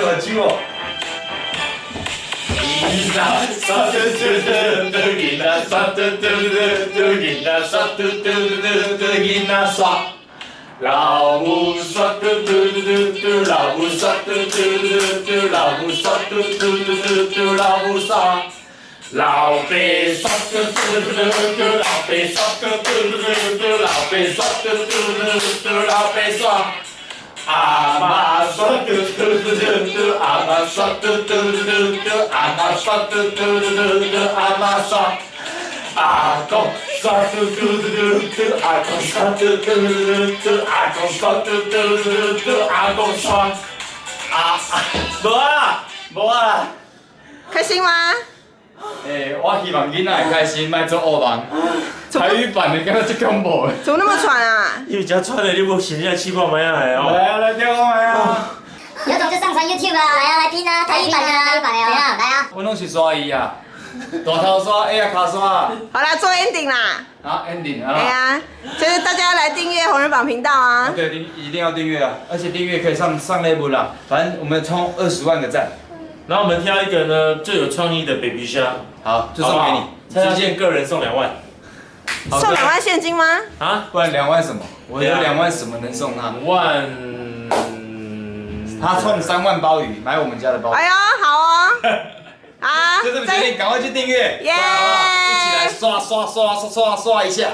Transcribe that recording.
好手哦。囡仔煞嘟嘟嘟嘟，囡仔煞嘟嘟嘟嘟，囡仔煞嘟嘟嘟嘟，囡仔煞。老母煞嘟嘟嘟嘟，老母煞嘟嘟嘟嘟，老母煞嘟嘟嘟嘟嘟，老母煞。老爸煞嘟嘟嘟嘟，老爸煞嘟嘟嘟嘟，老爸煞嘟嘟嘟嘟，老爸煞。阿嬤煞嘟嘟嘟嘟，阿嬤煞嘟嘟嘟嘟，阿嬤煞嘟嘟嘟嘟，阿嬤煞。阿公煞嘟嘟嘟嘟，阿公煞嘟嘟嘟嘟，阿公煞嘟嘟嘟嘟，阿公煞。啊啊，無啊，無啊。開心嗎？欸，我希望囡仔會開心，莫做惡夢。台語版的敢若足恐怖的。怎麼那麼喘啊？因為真喘的，你無先來試看覓啊？哦。來啊，來聽看覓啊！有種就上傳 YouTube 啊！來啊，來拼啊！台語版啊，台語版的哦，來啊！我攏是刷伊啊，大頭刷、矮仔跤刷。好啦，做 ending 啦。好，ending 啊。對啊，就是大家來訂閱紅人榜頻道啊。對，一定要訂閱啊，而且訂閱可以上上 level 啦，反正我們衝20萬個讚。然後我們挑一個呢最有創意的 baby 蝦，好，就送給你，蔡家健個人送兩萬。送兩萬現金嗎？啊，不然兩萬什麼？我有兩萬什麼能送他？萬，他送3萬鮑魚，買我們家的鮑魚。哎呦，好哦，好，就這麼決定，趕快去訂閱，耶！一起來刷刷刷刷刷刷一下。